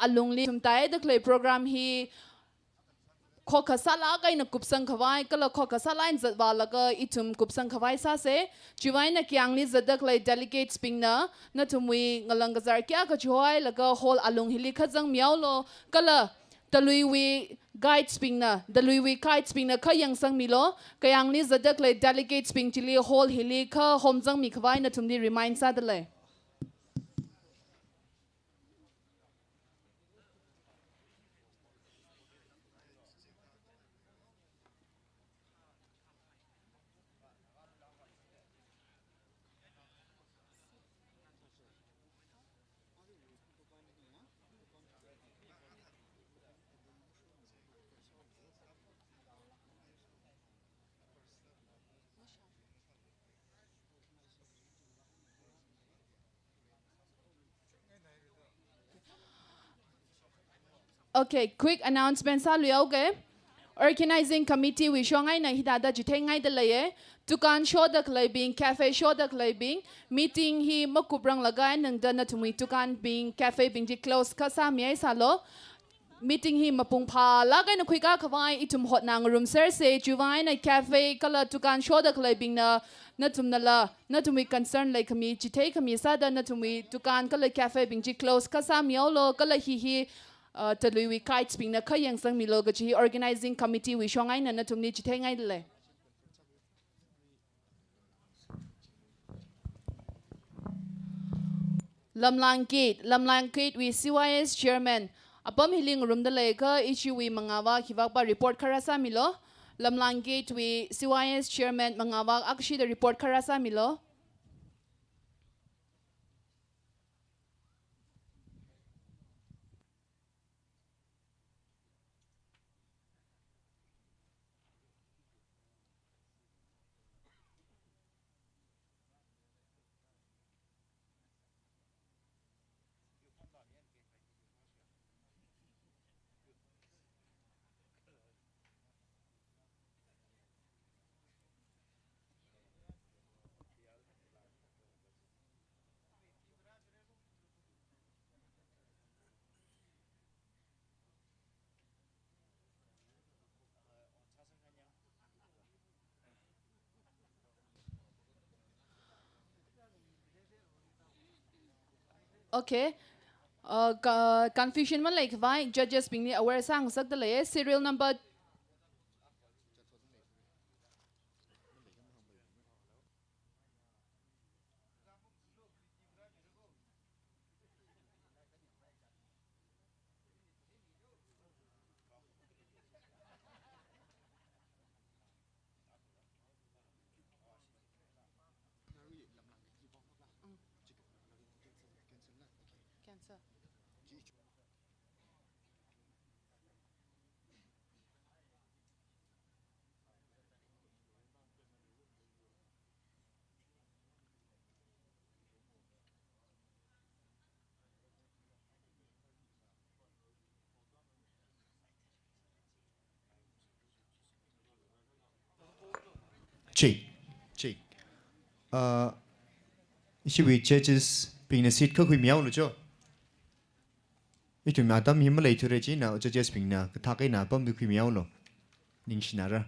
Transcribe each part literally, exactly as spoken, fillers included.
alungli ithum tāda khalei program hi khokkha sālāk eina kupsang khavai, kala khokkha sālāk eina zatvālaga ithum kupsang khavai sāsa. Chiwui eina kayāngli zatda khalei delegates bingna nathumwui ngalang kazār kayākha chihoilaga hall alung hili kha zangmihaolu, kala Taluiwui guides bingna, Taluiwui guides bingna kha yangsangmilu. Kayāngli zatda khalei delegates bing chili hall hili kha homzangmi khavai nathumli remind sādalei. Okay, quick announcement sāluihaoga. Organizing Committee wui shong eina hithāda chitheingaidalei. Dukan shoda khaleibing, cafe shoda khaleibing, meeting hi makupranglaga eina tangda nathumwui dukan bing, cafe bing chi close kha sāmihaisālu. Meeting hi mapung phālāk eina khuikā khavai ithum hotnā ngarumsersa. Chiwui eina cafe kala dukan shoda khaleibingna nathumnala nathumwui concern leikhami, chitheikhami sāda nathumwui dukan kala cafe bing chi close kha sāmihaolu, kala hi hi, uh, Taluiwui guides bingna kha yangsangmilu kaji hi Organizing Committee wui shong eina nathumli chitheingaidalei. Lamlang Gate, Lamlang Gate wui C Y S Chairman, apam hili ngarumda leiakha ithumwui mangāvak hivakpa report kha rāsāmilu. Lamlang Gate wui C Y S Chairman mangāvak akhashida report kha rāsāmilu. Okay. Uh, ka-, confusion maleikhavai judges bingli aware sāngasakdalei. Serial number Cancel. Check, check. Uh, ithumwui judges bingna seat kha khuimihaolu cho. Ithum atam hi maleithura china judges bingna kathak eina apam khuimihaolu. Ningshinara.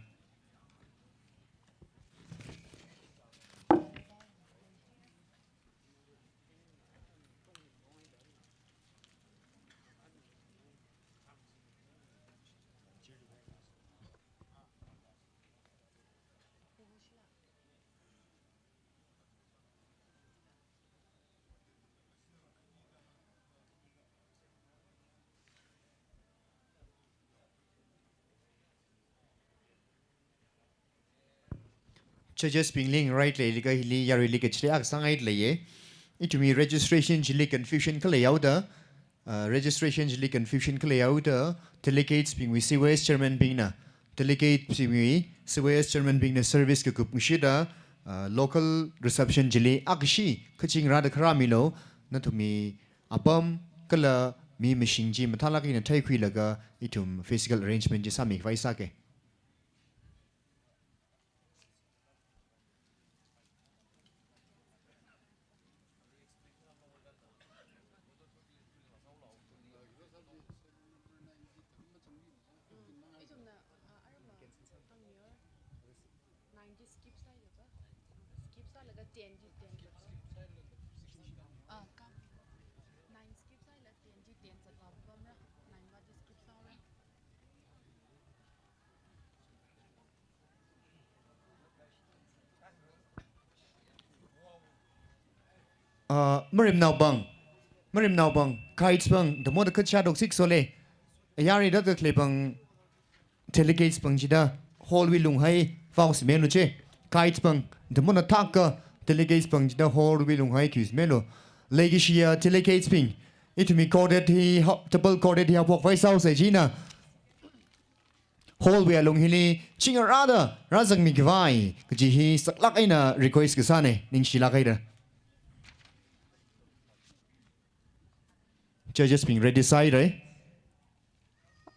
Judges bingli right leilaga hili yaruili kachili akha sāngaidalei. Ithumwui registration chili confusion kha leihaoda, uh, registration chili confusion kha leihaoda, delegates bingwui C Y S chairman bingna, delegates bingwui C Y S chairman bingna service kakup ngashida, uh, local reception chili akhashi kaching rāda kha rāmilu, nathumwui apam kala mi mashing chi mathālāk eina theikhuilaga ithum physical arrangement chi sāmikhavai sāka. Skip sālaga, skip sālaga ten chi ten. Ah, ka. Nine skip sālaga ten chi ten sālaga pamra. Nine va chi skip sāra. Ah, marimnaobing, marimnaobing, guides bing, the more the kachadok six sole. Ayari da kakle bing, delegates bing chida hall wui lunghai vaosi menu che. Guides bing, the more the thaka delegates bing chida hall wui lunghai kiusi menu. Leikashiya delegates bing, ithumwui quartet hi ha-, double quartet hi haophok vai saosa jina. Hall wui alung hili chingarāda rāzangmi khavai kaji hi saklāk eina request kasāne, ningshilāk haira. Judges bing ready sāhaira.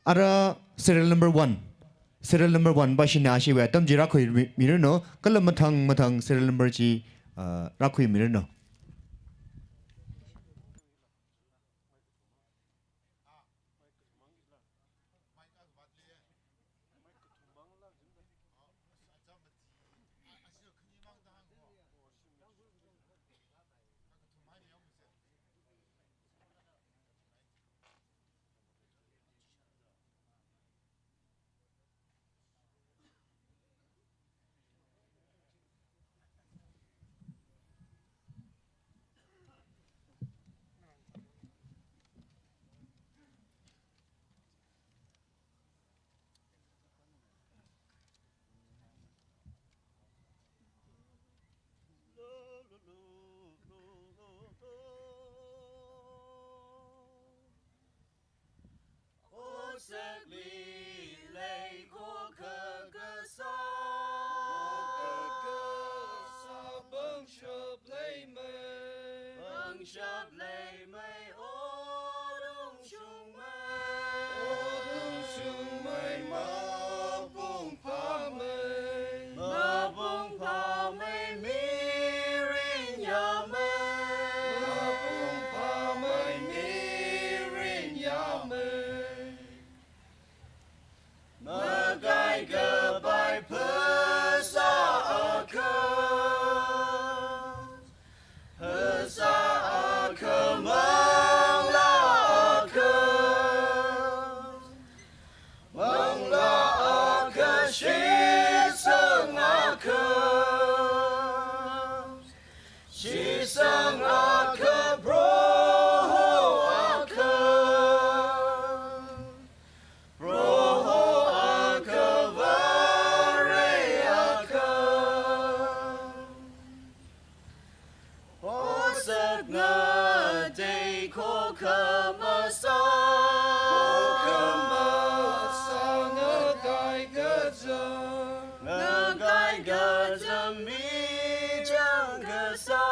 Ara serial number one. Serial number one va shina ashiwui atam chi rākhui mi-, miranu, kala mathang mathang serial number chi, ah, rākhui miranu. Otsakli leikho kha kasā. Kha kasā pangshap leimei. Pangshap leimei, o lungshungmei. O lungshungmei, mapung phāmei. Mapung phāmei, mirin yāmei. Mapung phāmei, mirin yāmei. Makai kapai phasā akha. Phasā akha, manglā akha. Manglā akha, shitsang akha. Shitsang akha, Proho akha. Proho akha, Vare akha. Otsak ngatei khokha masā. Khokha masā, ngakai kachang. Ngakai kachang, michang kasā.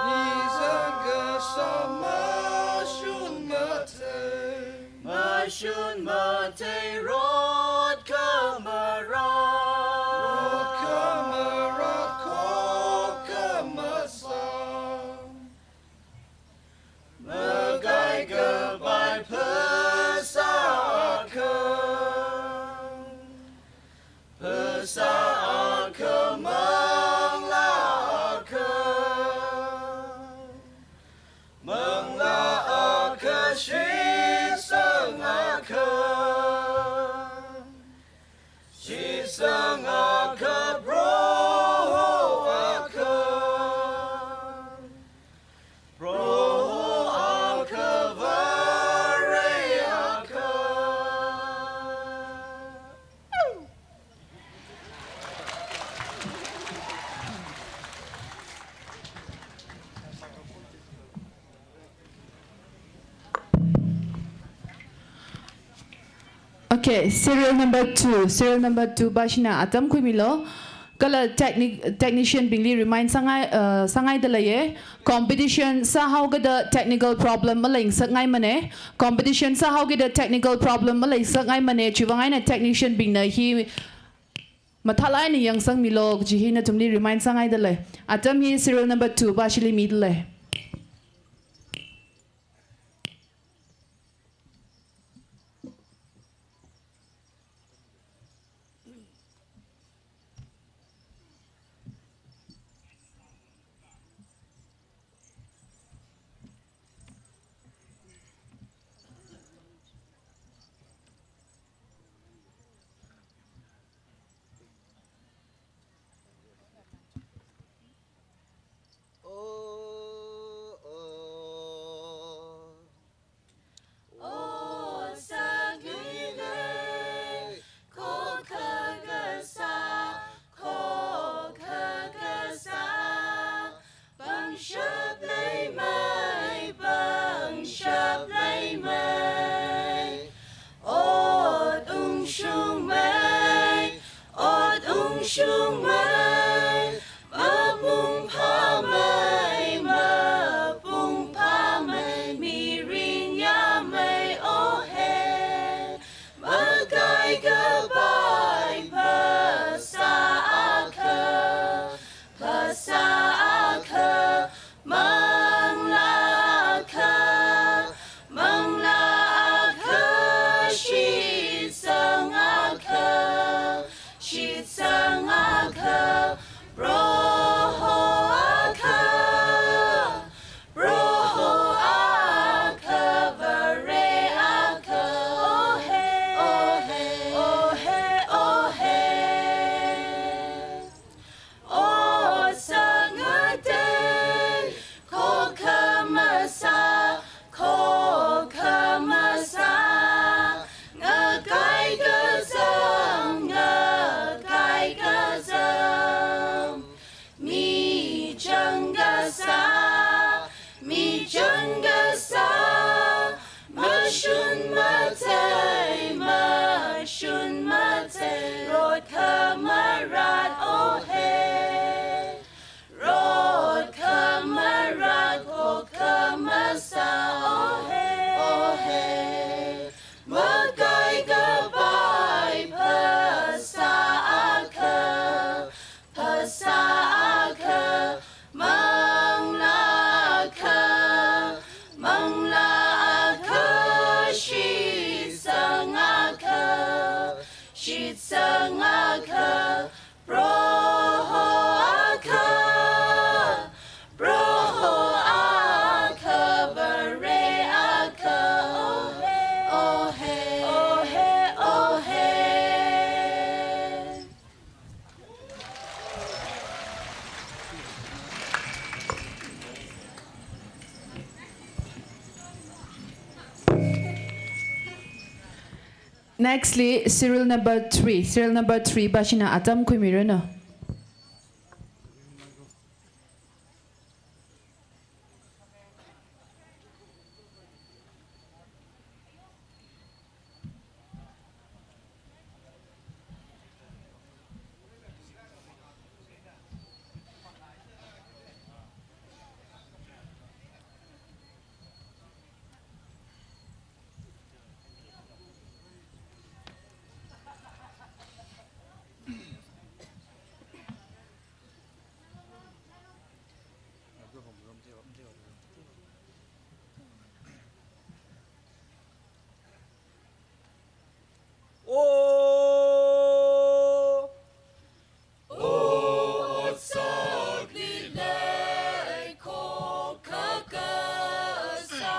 Michang kasā, mashun mathei. Mashun mathei, rot khamarā. Rot khamarā, khokha masā. Makai kapai phasā akha. Phasā akha, manglā akha. Manglā akha, shitsang akha. Shitsang akha, Proho akha. Proho akha, Vare akha. Okay, serial number two. Serial number two va shina atam khuimilu. Kala technic-, technician bingli remind sāngai, uh, sāngaida leiye. Competition sāhaokida technical problem maleisak ngaimane. Competition sāhaokida technical problem maleisak ngaimane. Chiwuivang eina technician bingna hi mathālāk eina yangsangmilu kaji hi nathumli remind sāngaida lei. Atam hi serial number two va shili mida lei. Nextly, serial number three. Serial number three, bashina atam khuimiranu. O, o, otsak lilei khokha kasā,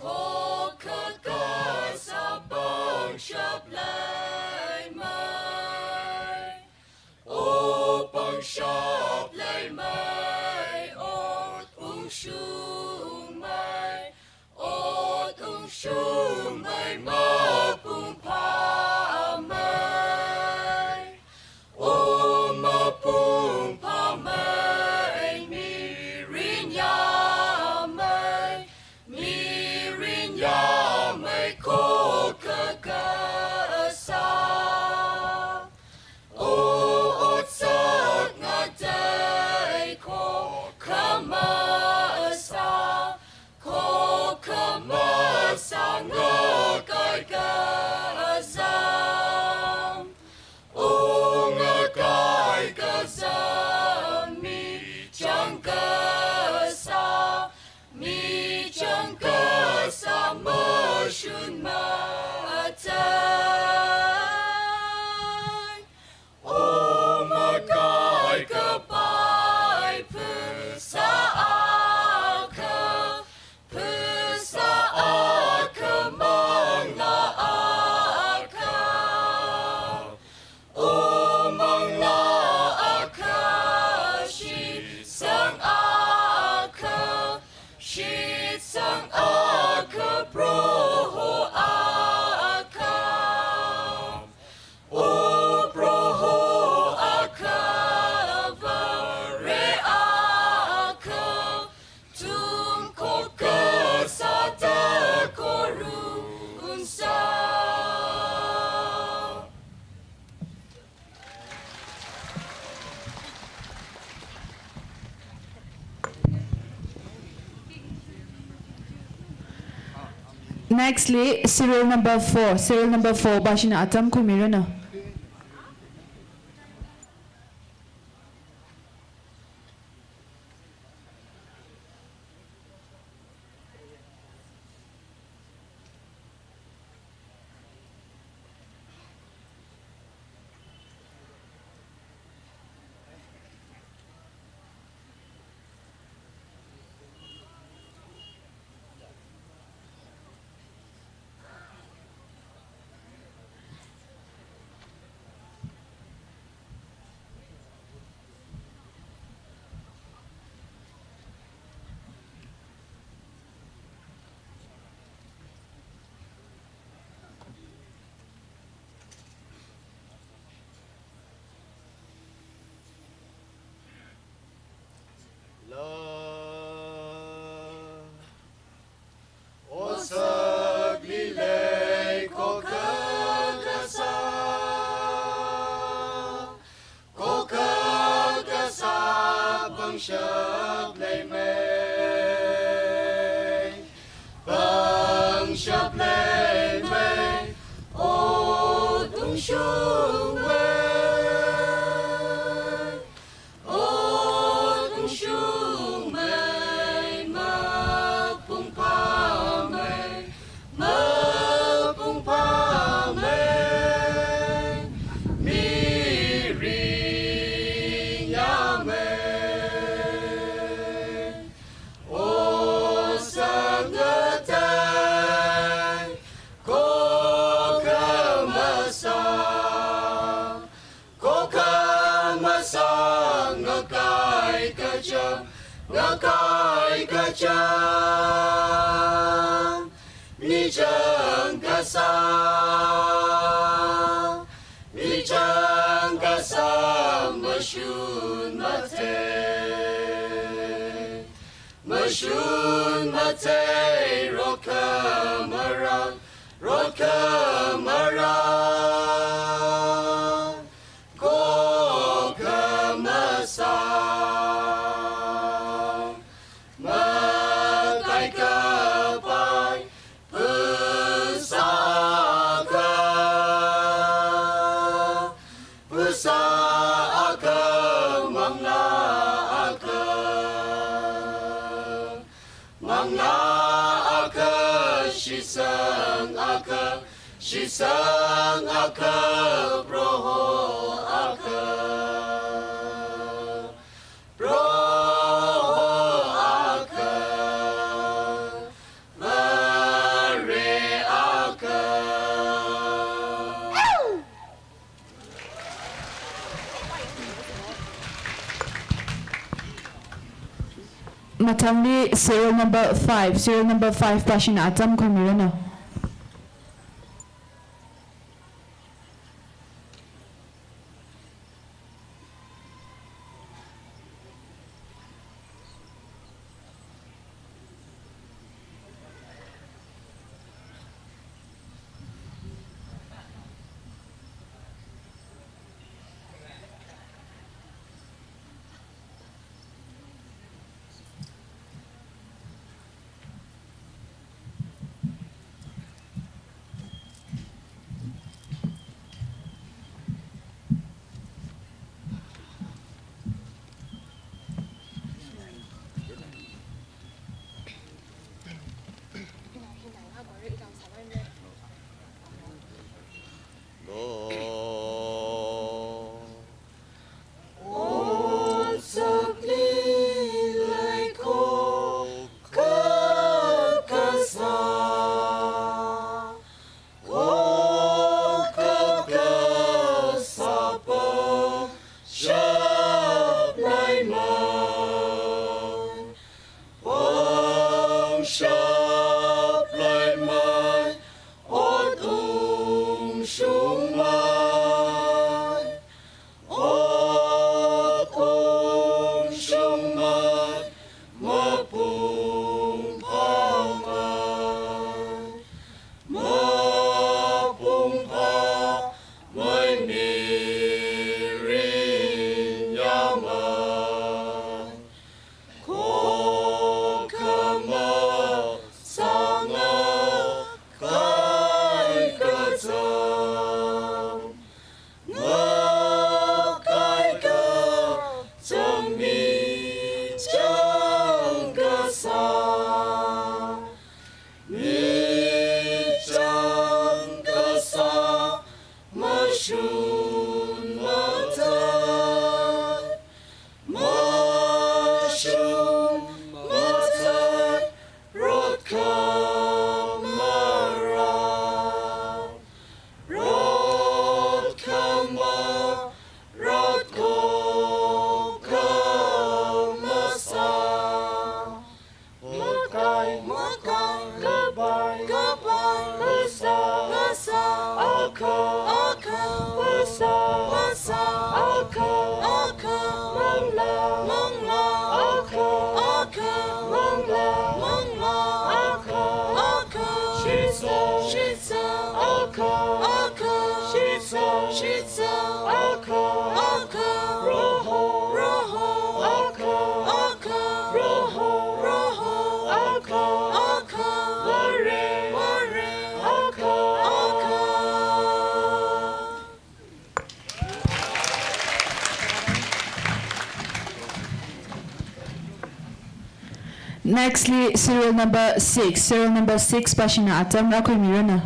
khokha kasā pangshap leimei. O pangshap leimei, ot ungshungmei, ot ungshungmei mapung phamei. O mapung phamei, mirin yāmei, mirin yāmei khokha kasā. O otsak ngatei khokha masā, khokha masā ngakai kazam. O ngakai kazam, michang kasā, michang kasā mashun matei. O makai kapai phasā akha, phasā akha manglā akha. O manglā akha, shitsang akha, shitsang akha, Proho akha. O Proho akha, Vare akha, ithum khokha sāda khorumsa. Nextly, serial number four. Serial number four, bashina atam khuimiranu. La, otsak lilei khokha kasā, khokha kasā pangshap leimei, pangshap leimei, ot ungshungmei, ot ungshungmei, mapung phamei, mapung phamei, mirin yāmei. Otsak ngatei khokha masā, khokha masā ngakai kachang, ngakai kachang, michang kasā. Mashun matei, mashun matei, rokhamarang, rokhamarang, kokhamasang, makaikapai, phasā akha, phasā akha, manglā akha, manglā akha, shitsang akha, shitsang akha, Proho akha, Proho akha, Vare akha. Mathangli serial number five, serial number five pāshina atam khuimiranu. Pangshap laimai, ot ungshungmai, ot ungshungmai, mapung phamai, mapung phamai, mirin yāmai. Kokhamasang ngakaikachang, ngakaikachang michang kasā, michang kasā, mashun mathei, mashun mathei, rot khamarang, rot khamar, rot kokhamasang, makai, makai, kapai, kapai, kasā, kasā, akha, akha, phasā, phasā, akha, akha, manglā, manglā, akha, akha, manglā, manglā, akha, akha, shitsang, shitsang, akha, akha, shitsang, shitsang, akha, akha, Proho, Proho, akha, akha, Proho, Proho, akha, akha, Vare, Vare, akha, akha. Nextly, serial number six. Serial number six pāshina atam rākhuimiranu.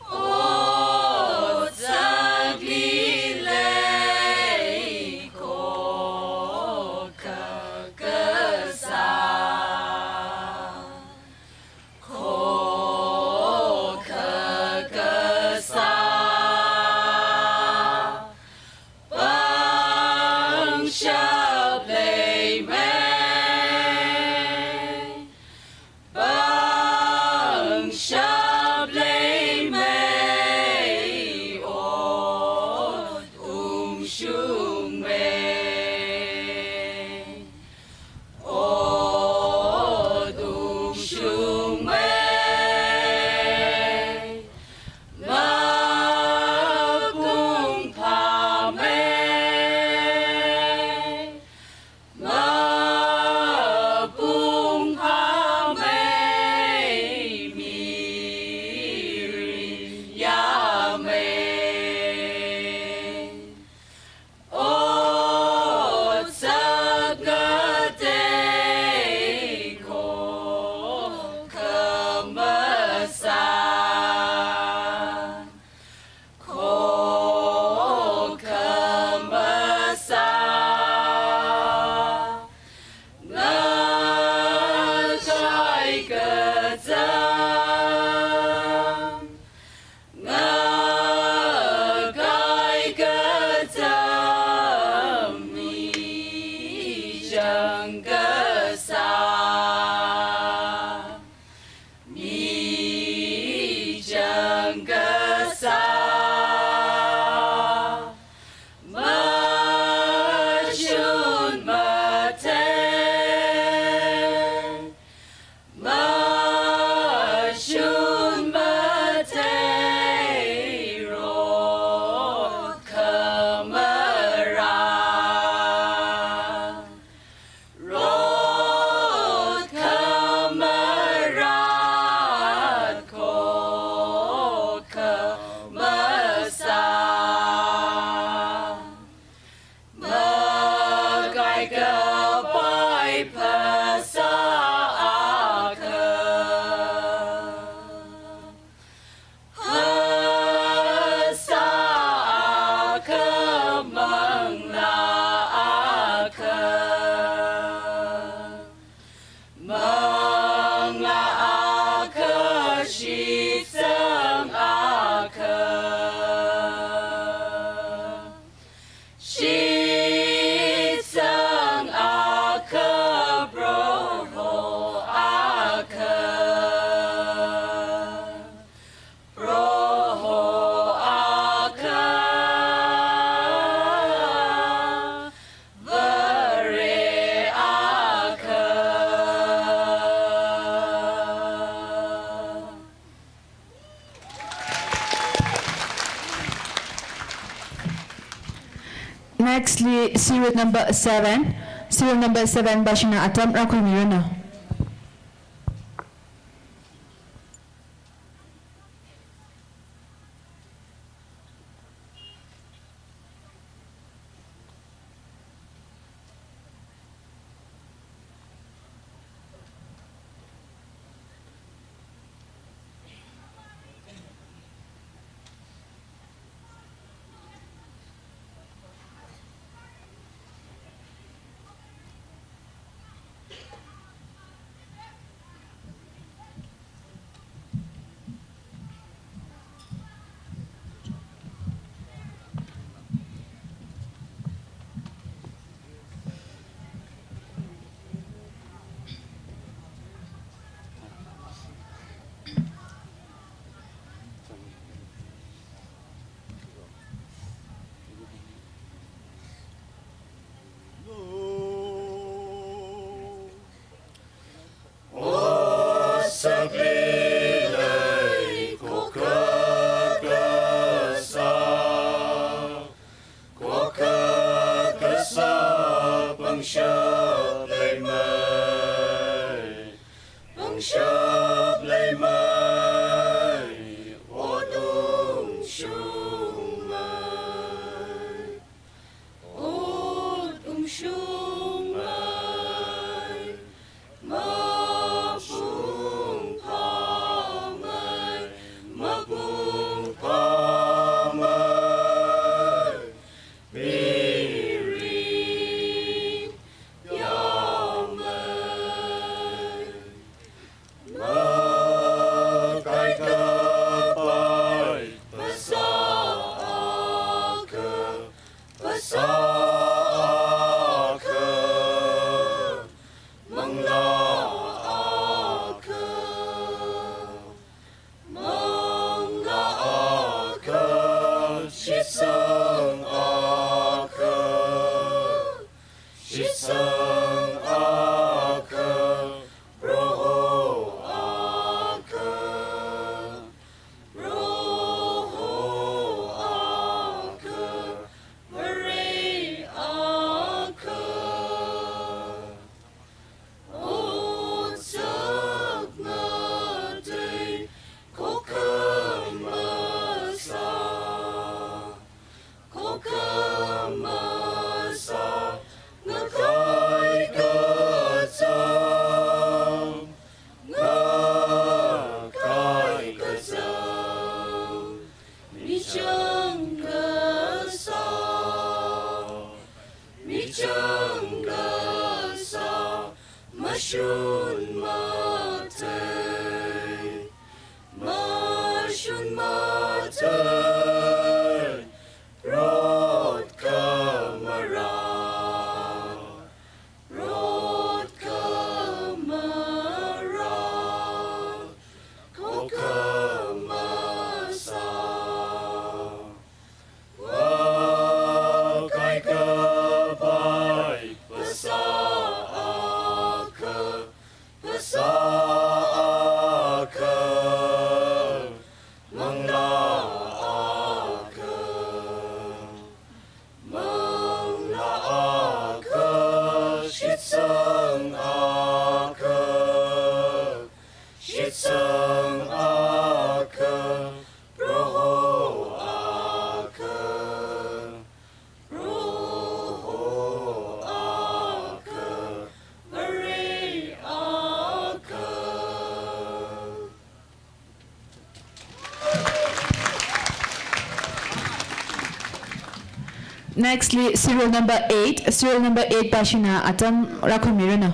Ot sākli lei khokkha kasā, khokkha kasā, pangshap leimei, pangshap leimei, ot ungshungmei, ot ungshungmei, mapung phāmei, mapung phāmei, mirin yāmei. Ot sāngatei khokkha masā, khokkha masā, ngakai kacham, ngakai kacham, michang kasā, michang kasā, machun mathei, machun mathei, rot khamarā, rot khamarat khokkha masā, makai kapai phasā akha, phasā akha, manglā akha, manglā akha, shitsang akha, shitsang akha, Proho akha, Proho akha, Vare akha. Nextly, serial number seven. Serial number seven, Bashina Atam, rākhuimiranu. Ot sākli lei khokkha kasā, khokkha kasā, pangshap leimei, pangshap leimei, ot ungshungmei, ot Phasā akha, manglā akha, manglā akha, shitsang akha, shitsang akha, Proho akha, Proho akha, Vare akha. Otsak ngatei khokhamasā, khokhamasā ngakai kazang, ngakai kazang, michang kasā, michang kasā, mashun mathei, mashun mathei, rot khamarā, rot khamarā, khokhamasā. Ngakai kapai phasā akha, phasā akha, manglā akha, manglā akha, shitsang akha, shitsang akha, Proho akha, Proho akha, Vare akha. Nextly, serial number eight, serial number eight pāshina atam rākhuimiranu.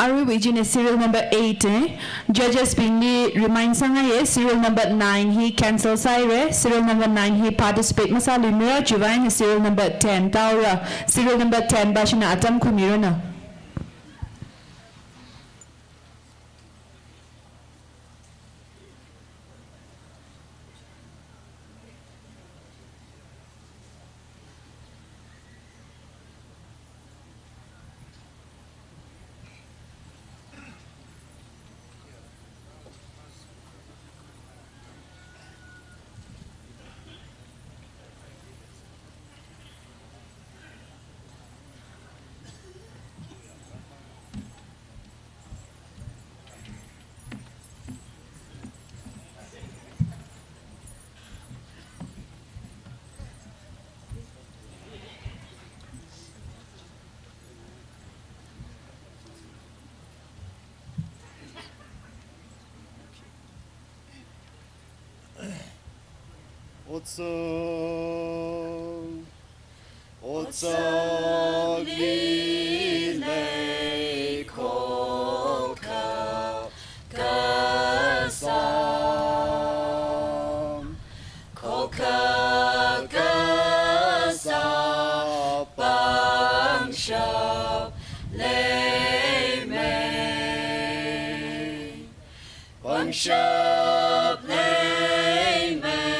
Aruiwui china serial number eight, eh? Judges bingli remind sāngaiya, serial number nine hi cancel sāhaira, serial number nine hi participate masāluimara, chiwui vang eina serial number ten tāhaora, serial number ten pa shina atam khuimiranu. Otsak, otsakli lei khokha kasā, khokha kasā pangshap leimei, pangshap leimei,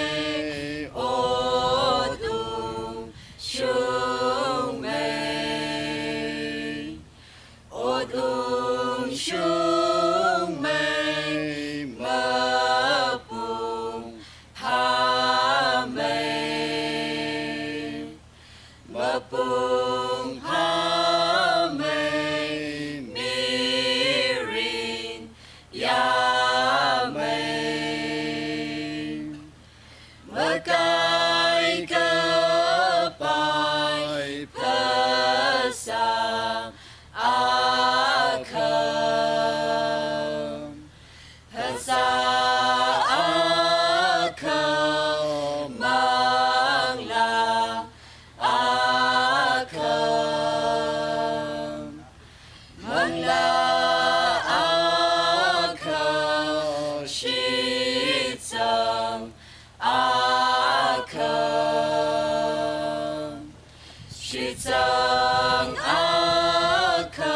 ot ungshungmei, ot ungshungmei, mapung phāmei, mapung phāmei, mirin yāmei, makai kapai phasā akham, phasā akham, manglā akham, manglā akham, shitsang akham, shitsang akham,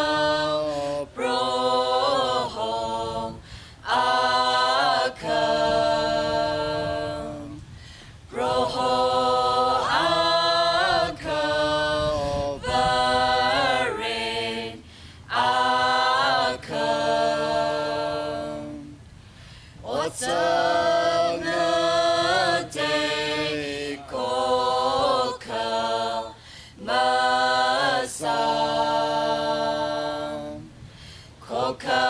Proho akham, Proho akham, Varen akham. Otsak ngatei khokha masā, khokha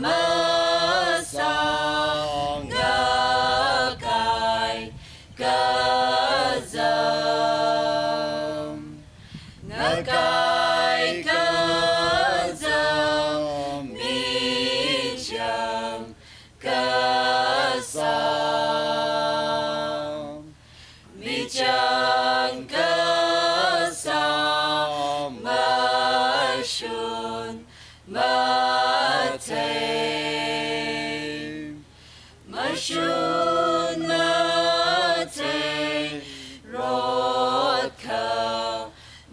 masā, ngakai kazam, ngakai kazam, michang kasā, michang kasā, mashun mathei, mashun mathei, rotkha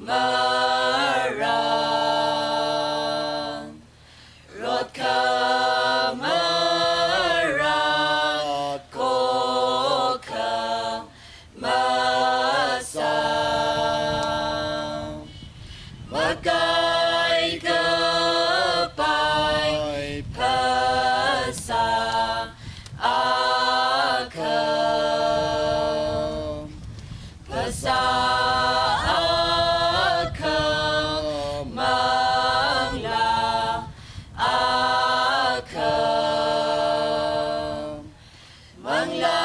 marān, rotkha marān, khokha masā, makai kapai phasā akham, phasā akham, manglā akham, manglā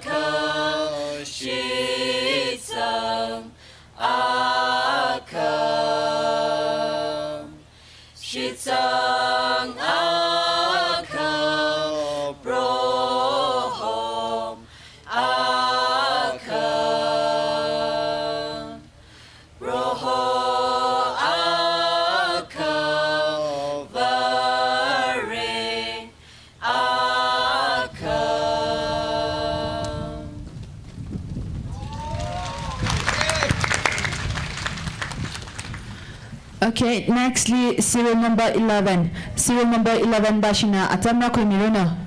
akham, shitsang akham, Okay, nextly serial number eleven. Serial number eleven bashina atam rākhuimiranu.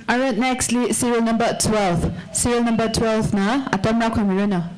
Alright, nextly serial number twelve. Serial number twelve na atam rākhuimiranu.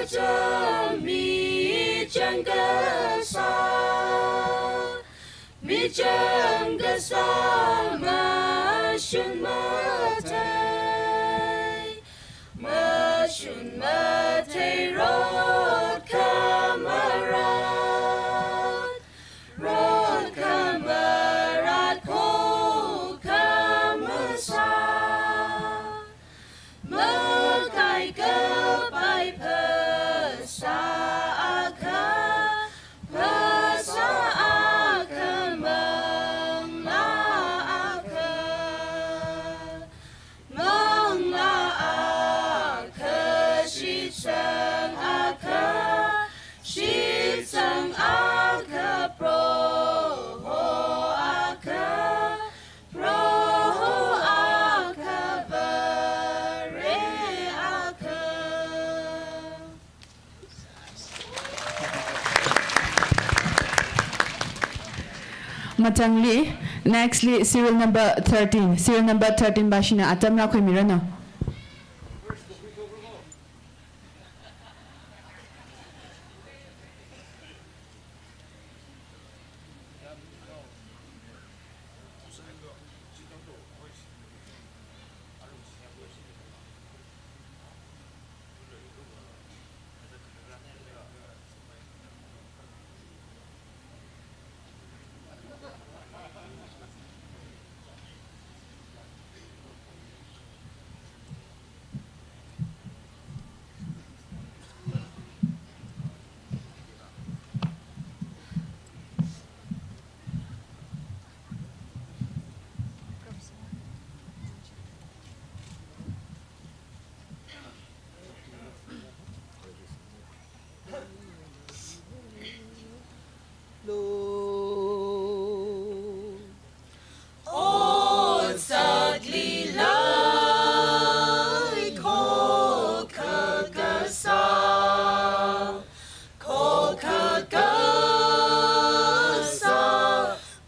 Chami changkasā, mi changkasā mashun mathei, mashun mathei rot khamarat, rot khamarat khokhamasā. Makai kapai phasā akha, phasā akha, manglā akha, manglā akha, shitsang akha, shitsang akha, Proho akha, Proho akha, Vare akha. Mathangli, next li serial number thirteen. Serial number thirteen bashina atam rākhuimiranu. Lo. Otsakli lei khokha kasā, khokha kasā,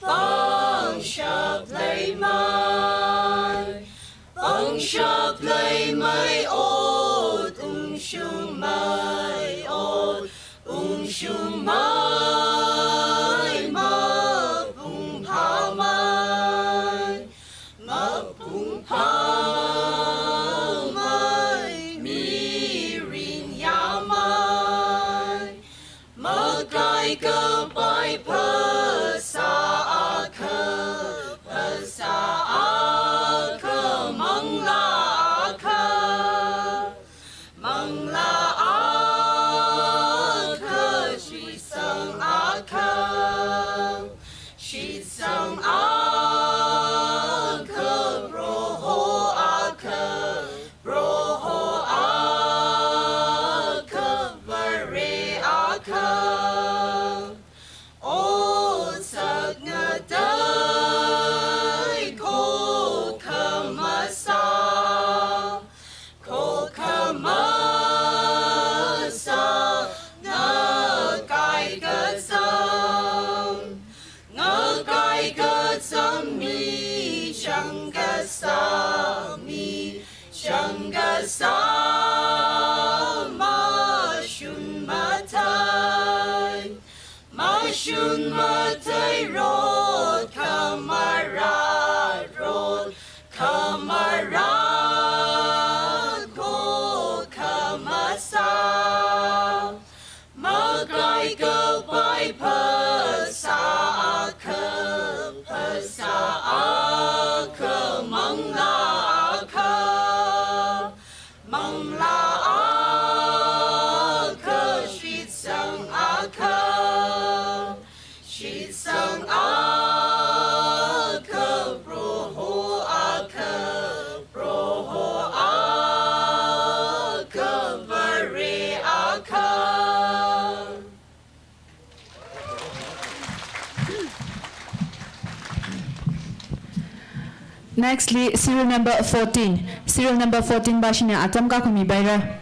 pangshap leimei, pangshap leimei, ot ungshungmei, ot ungshungmei, mapung phamei, mapung phamei, mirin yāmei. Makai kapai phasā akha, phasā akha, manglā akha, manglā akha, shitsang akha, shitsang akha, Proho akha, Proho akha, Vare akha. Otsak ngatei khokhamasā, khokhamasā, ngakai kachām, ngakai kachām, mi chang kasā, mi chang kasā, mashun mathei, mashun mathei, rot khamarat, rot khamarat khokhamasā. Makai kapai phasā akha, phasā akha, manglā akha, manglā akha, shitsang akha, shitsang akha, Proho akha, Proho akha, Vare akha. Next li serial number fourteen. Serial number fourteen bashina atam kakhuimipaira.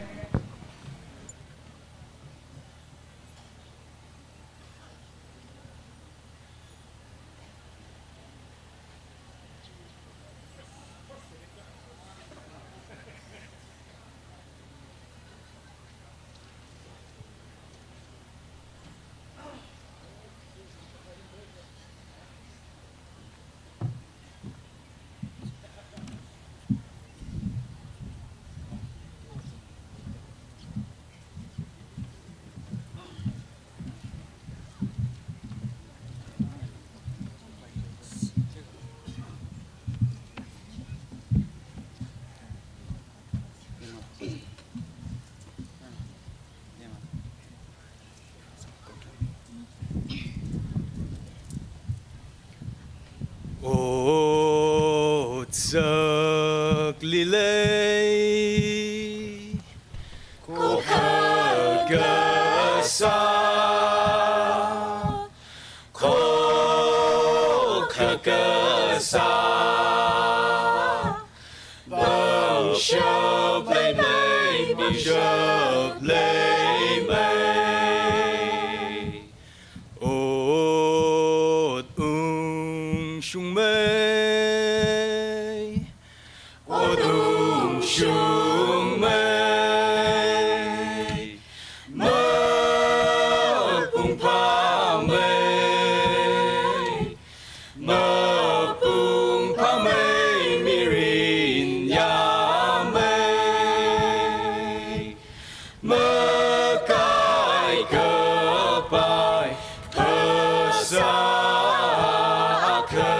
Otsak lilei, kokha kasā, kokha kasā, pangshap leimei, pangshap leimei. Ot ungshungmei, ot ungshungmei, mapung phamei, mapung phamei, mirin yāmei. Makai kapai phasā akha,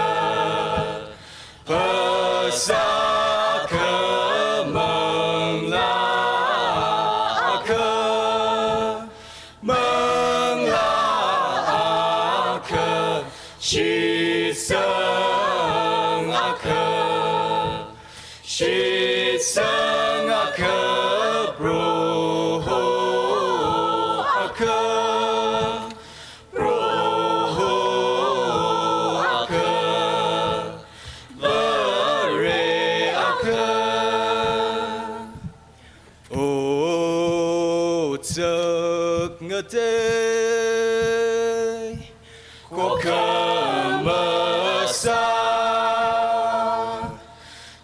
phasā akha, manglā akha, manglā akha, shitsang akha, shitsang akha, Proho akha, Proho akha, Vare akha. Otsak ngatei, kokha masā,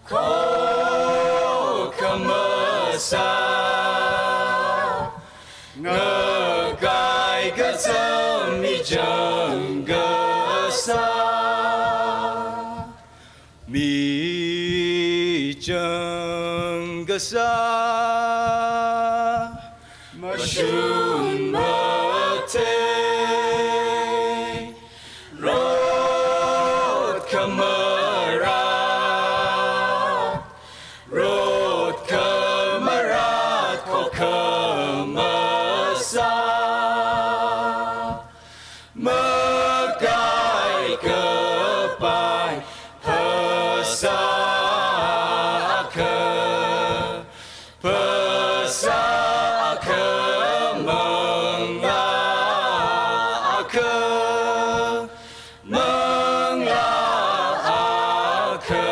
kokha masā, ngakai kazam michang kasā, michang kasā, mashun mathei, rot khamarat, rot khamarat, kokha masā, makai kapai phasā akha, phasā akha, manglā akha, manglā akha,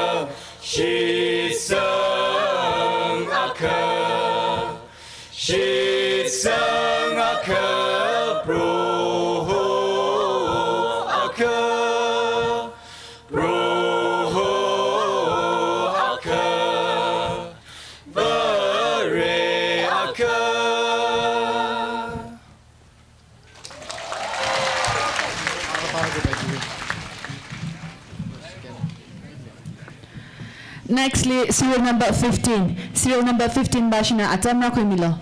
shitsang akha, shitsang akha, Proho akha, Proho akha, Vare akha. Nextly, serial number fifteen. Serial number fifteen pāshina atam rākhuimilo.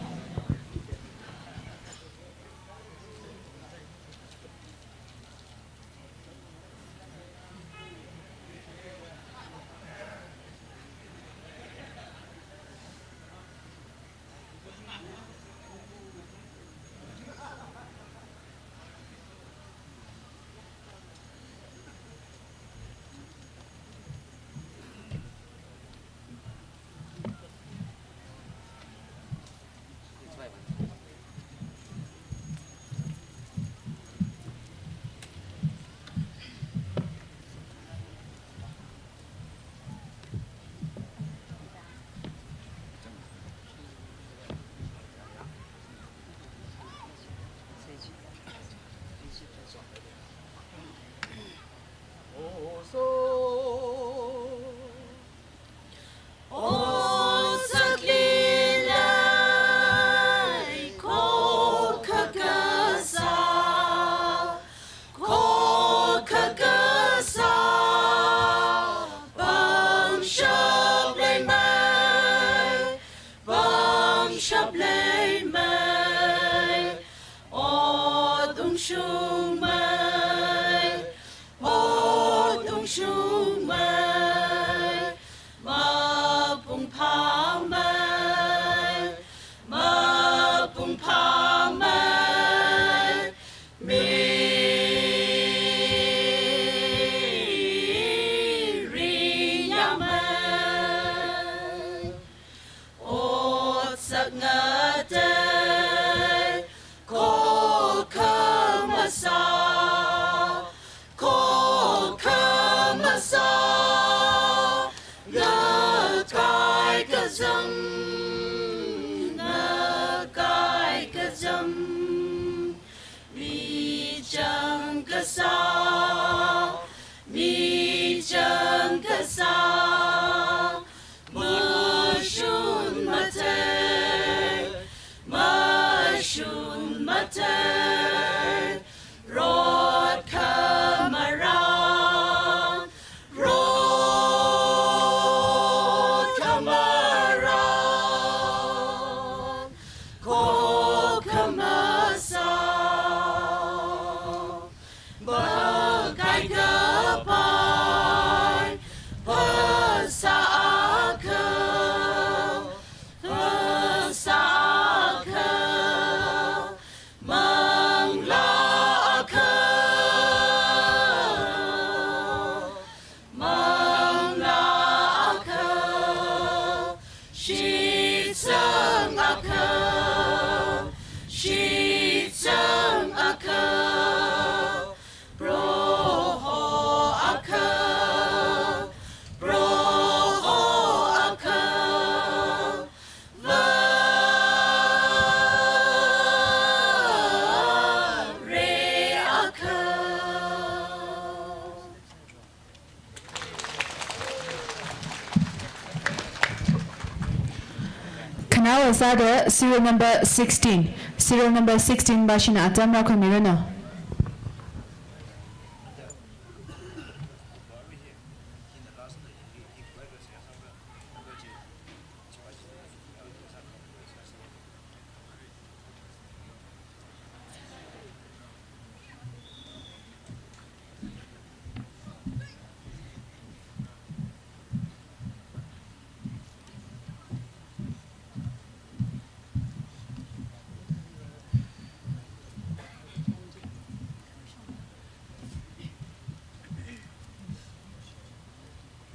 Sāda serial number sixteen, serial number sixteen bashina atam rākhuimiranu.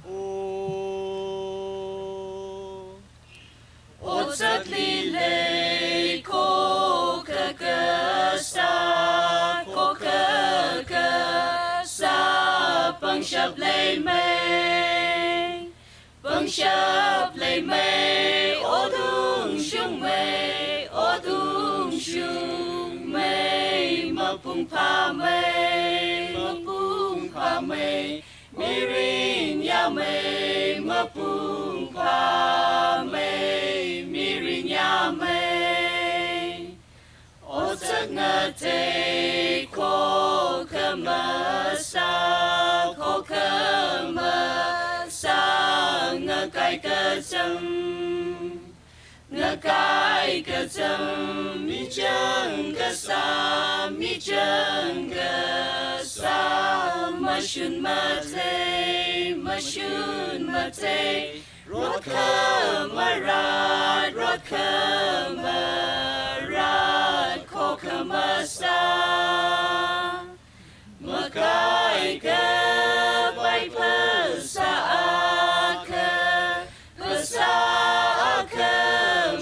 O, otsak lei, khokkha kasā, khokkha kasā, pangshap leimei, pangshap leimei, otungshungmei, otungshungmei, mapung phāmei, mapung phāmei, mirin yāmei, mapung phāmei, mirin yāmei. Otsak ngatei, khokkha masā, khokkha masā, ngakai kachang, ngakai kachang, michang kasā, michang kasā, mashun mathei, mashun mathei, rotkha marat, rotkha marat, khokkha masā. Makai kapai phasā akha, phasā akha,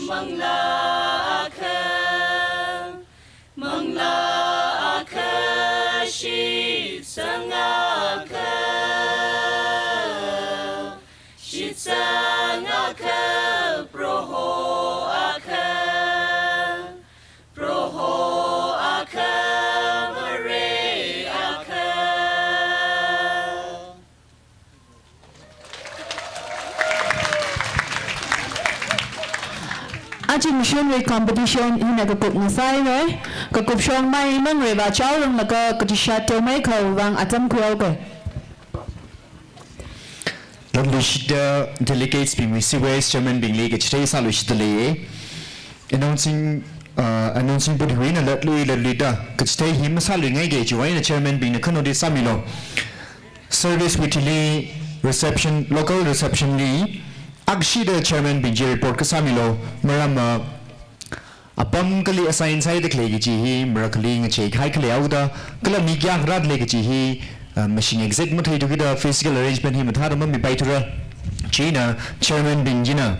manglā akha, manglā akha, shitsang akha, shitsang akha, Proho akha, Proho akha, Mare akha. Aja mashunwui competition hina kakup ngasāhaira. Kakup shongmei mangreba chaoranglaga kachishat teomeikha vang atam khuihaoga. Latluishitda delegates bingwui C Y S chairman bingli kachithei sāluishitda leiya. Announcing, uh, announcing board wui eina latlui latluida kachithei hi masāluingaike, chiwui eina chairman bingna kha notice sāmilu. Service wui thili reception, local reception li akhashida chairman bing chi report kasāmilu. Maramva apam kali assign sāhaida khalei kaji hi marakhali ngacheikahai khalei haoda, kala mi kayākha rāda lei kaji hi, ah, mashing exact matheithu kida physical arrangement hi mathāda mamipaithura. Chieina chairman bing china,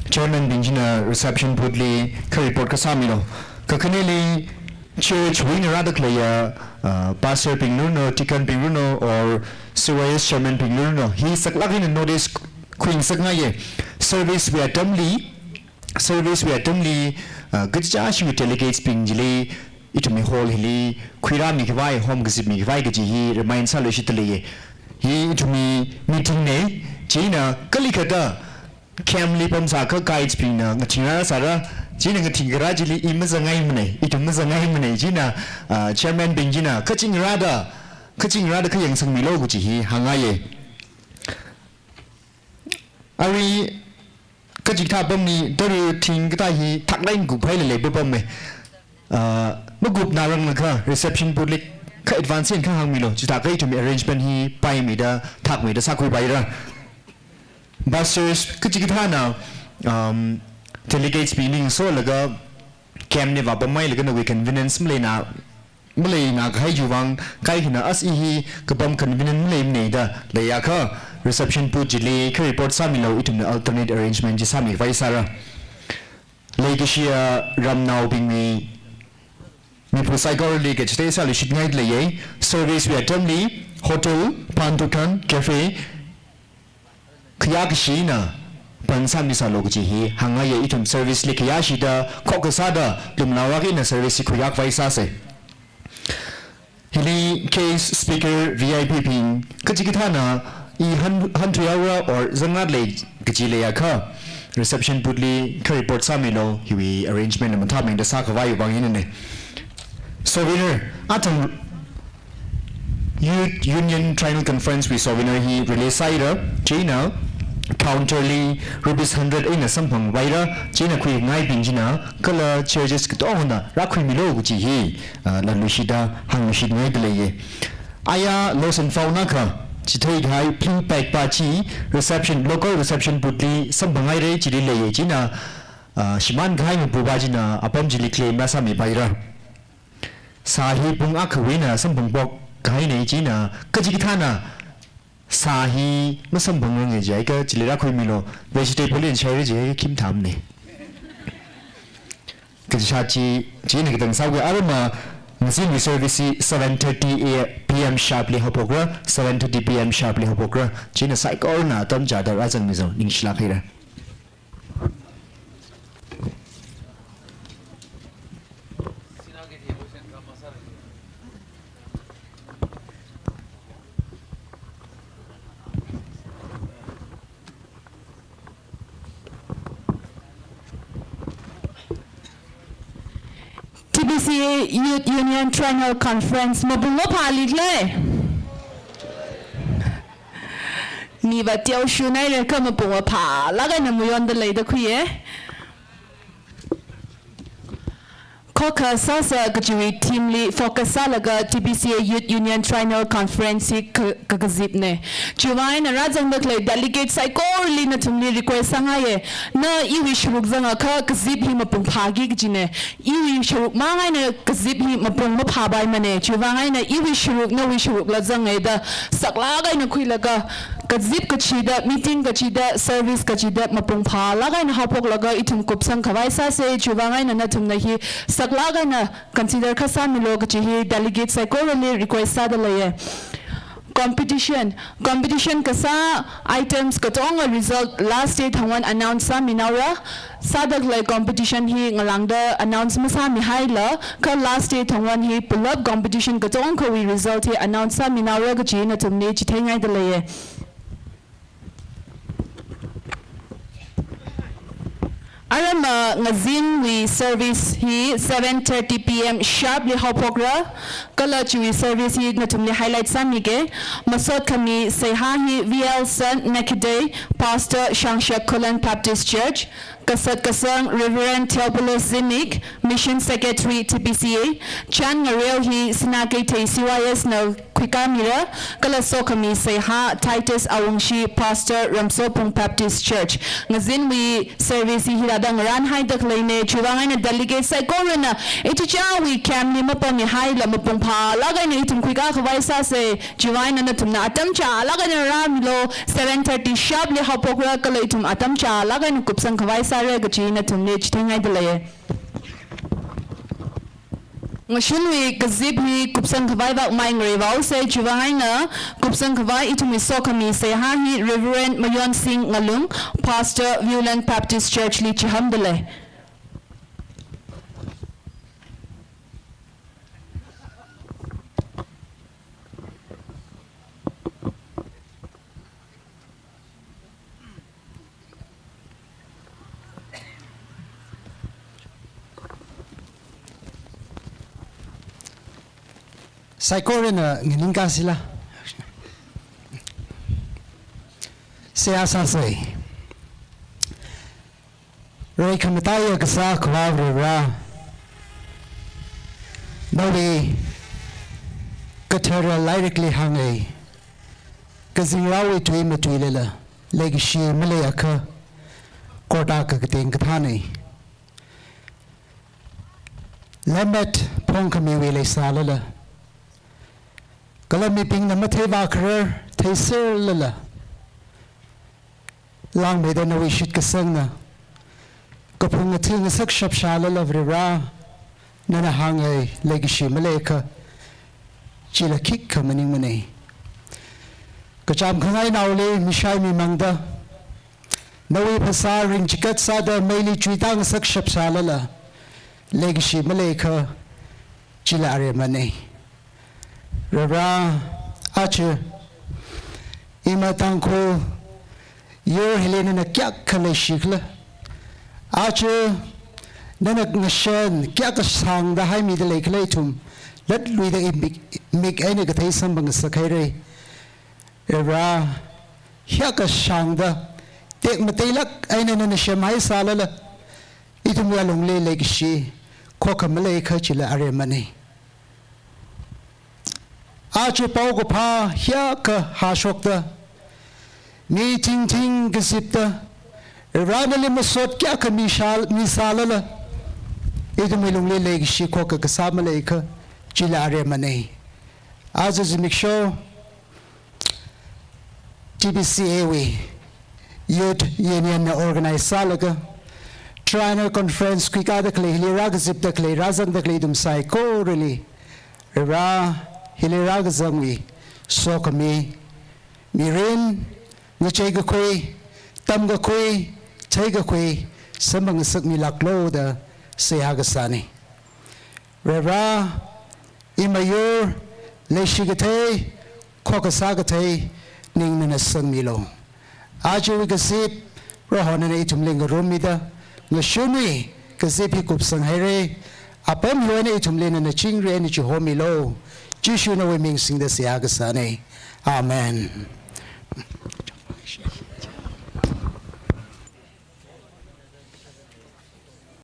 chairman bing china reception board li kha report kasāmilu. Kakhaneli church wui eina rāda khaleiya, ah, pastor bing ranu, deacon bing ranu, or C Y S chairman bing ranu, hi saklāk eina notice khuingasakngaiya. Service wui atamli, service wui atamli, ah, kachichāshi delegates bing chili ithumwui hall hili khuirāmi khavai, homkazipmi khavai kaji hi remind sāluishitda leiya. Hi ithumwui meeting na, chieina kalikhada camp li pamsākha guides bingna ngathing rāsāra, chieina ngathing kharā chili i mazangngaimanei, ithum mazangngaimanei, chieina, ah, chairman bing china kaching rāda, kaching rāda kha yangsangmilu kaji hi hāngngaiya. Arui kachikathā apamli tara thing kathā hi thak line kuphailala papamma. Ah, makupna ranglakha reception board li kha advance eina kha hāngmilu. Chithākha ithumwui arrangement hi paimida, thakmida sākhuipaira. Pastors kachikathāna, um, delegates bingli ngasolaga camp li vāpammeilaga nawui convenience maleina, maleina kahai chiwui vang, kaikhana as i hi kapam convenient maleimanei da leiakha, reception board chili kha report sāmilu, ithumna alternate arrangement chi sāmikhavai sāra. Leikashiya ramnaobingwui miphu saikorali kachithei sāluishitngaida leiya. Service wui atamli hotel, pan dukan, cafe, khayākashina pan sāmisālu kaji hi hāngngaiya. Ithum service li khayāshida, khokkha sāda, lumlāwak eina service hi khuiyākhavai sāsa. Hili guest speaker V I P bing kachikathāna i han, hanthuihaora or zangrāda lei kaji leiakha, Reception booth li kha report sāmilu, hiwui arrangement la mathāmengda sākhavai vang hinane. Souvenir, athang Youth Union Triennial Conference wui souvenir hi release sāhaira, chieina counter li rupees hundred eina samphanghaira, chieina khuingaibing china kala churches katongana rākhuimilu kaji hi, ah, latluishida hāngluishingaida leiye. Aya lost and found na kha, chitheikahai blue bag pa chi reception, local reception booth li samphanghaira, chili leiye, chieina, ah, shimānkahai mapu pa china apam chili claim masāmipaira. Sā hi pung akhawui eina samphangphok kahaine, chieina kachikathāna sā hi masamphangranga jiakha chili rākhuimilu, vegetable eina shaira jiakha khim thamne. Kachishā chi, chieina katang sāuga, arama ngazinwui service hi seven thirty A M P M sharp li haophokra, seven thirty P M sharp li haophokra, chieina saikorana atam chāda rāzangmilu, ningshilāk haira. T B C A Youth Union Triennial Conference mapung maphāli khala? Miva teoshunaile kha mapung maphālāk eina mayonda leida khuiye. Khokha sāsa kajiwui theme li focus sālaga T B C A Youth Union Triennial Conference hi ka, ka, kazipne. Chiwui vang eina rāzangda khalei delegate saikorali nathumli request sāngaiye. Na iwui sharuk zangakha kazip hi mapung phāki kajine. Iwui sharuk mang eina kazip hi mapung maphāpaimane. Chiwui vang eina iwui sharuk nawui sharukla zanghaida saklāk eina khuilaga kazip kachida, meeting kachida, service kachida mapung phālāk eina haophoklaga ithum kupsangkhavai sāse. Chiwui vang eina nathumna hi saklāk eina consider kha sāmilu kaji hi delegate saikorali request sāda leiye. Competition, competition kasā items katonga result last day thangvan announce sāminaora. Sāda khalei competition hi ngalāngda announce masāmihaila, kha last day thangvan hi pulap competition katongkhawui result hi announce sāminaora kaji nathumli chitheingaida leiye. Arama ngazinwui service hi seven thirty P M sharp li haophokra, kala chiwui service hi nathumli highlight sāmige. Masot khami seihā hi V L San Nakadei, Pastor Shangshak Khullen Baptist Church, kasat kasang Reverend Theophilus Zimik, Mission Secretary T B C A, chān ngareo hi Sinā Keithei C Y S na khuikāmira, kala sokhami seihā Titus Awungshi, Pastor Ramsopung Baptist Church. Ngazinwui service hi hithāda ngarānhaida khaleine. Chiwui vang eina delegate saikorana ichichāwui camp li mapammihaila mapung phālāk eina ithum khuikā khavai sāse. Chiwui vang eina nathumna atam chālāk eina rāmilu, seven thirty sharp li haophokra kala ithum atam chālāk eina kupsang khavai sāra kaji nathumli chitheingaida leiye. Ngashunwui kazip hi kupsang khavai vak mai ngareivaose. Chiwui vang eina kupsang khavai ithumwui sokhami seihā hi Reverend Mayonsing Ngalung, Pastor Viewland Baptist Church li chihamda lei. Saikorana nganingkasila. Seihā sāsei. Rai khamataiya kasā Akhava Varivara, nawui kathara lairikli hānge, kazingraowui tui matuilala leikashi maleiakha, korta kakateng kathāne. Lemmet phongkhamiwui leisālala, kala mibingna matheivā kharar theiserlala, langmeida nawui shitkasangna kaphung ngathil ngasakshap shālala Varivara, nana hānge leikashi maleiakha, chila khikha maningmane. Kachām khangainaoli mishai mimangda, nawui phasā ringchikat sāda meili chuita ngasakshap shālala, leikashi maleiakha, chila aremane. Varivara, aja ima Tangkhul yur hili nana kayākha leishikhala, Aja nana ngashan kayākha sāngda haimida leikhala ithum latluida imik, mik eina kathei samphangngasak haira. Ara, hiyākha sāngda tekmateilāk eina nana semhaisālala, ithumwui alungli leikashi khokha maleikha chila aremana. Aja paokaphā hiyākha hāshokta, mi thingthing kazipta, Varena nali masot kayākha mishal, misālala, ithumwui lungli leikashi khokha kasā maleikha chila aremana. Aja zimiksho T B C A wui Youth Union na organize sālaga Triennial Conference khuikāda khalei, hili rākazipda khalei, rāzangda khalei ithum saikorali, Vare, hili rākazangwui sokhami, mirin, ngacheikakhui, tamkakhui, theikakhui samphangngasakmilāklu da seihā kasāna. Vare, imiyur, leishi kathei, khokha sā kathei ning nana sangmilu. Ajawui kazip, Proho nana ithumli ngarummida, ngashunwui kazip hi kupsang haira. Apam hiwui eina ithumli nana chingri eina chihomilu. Jishu nawui ming singda seihā kasāna. Amen.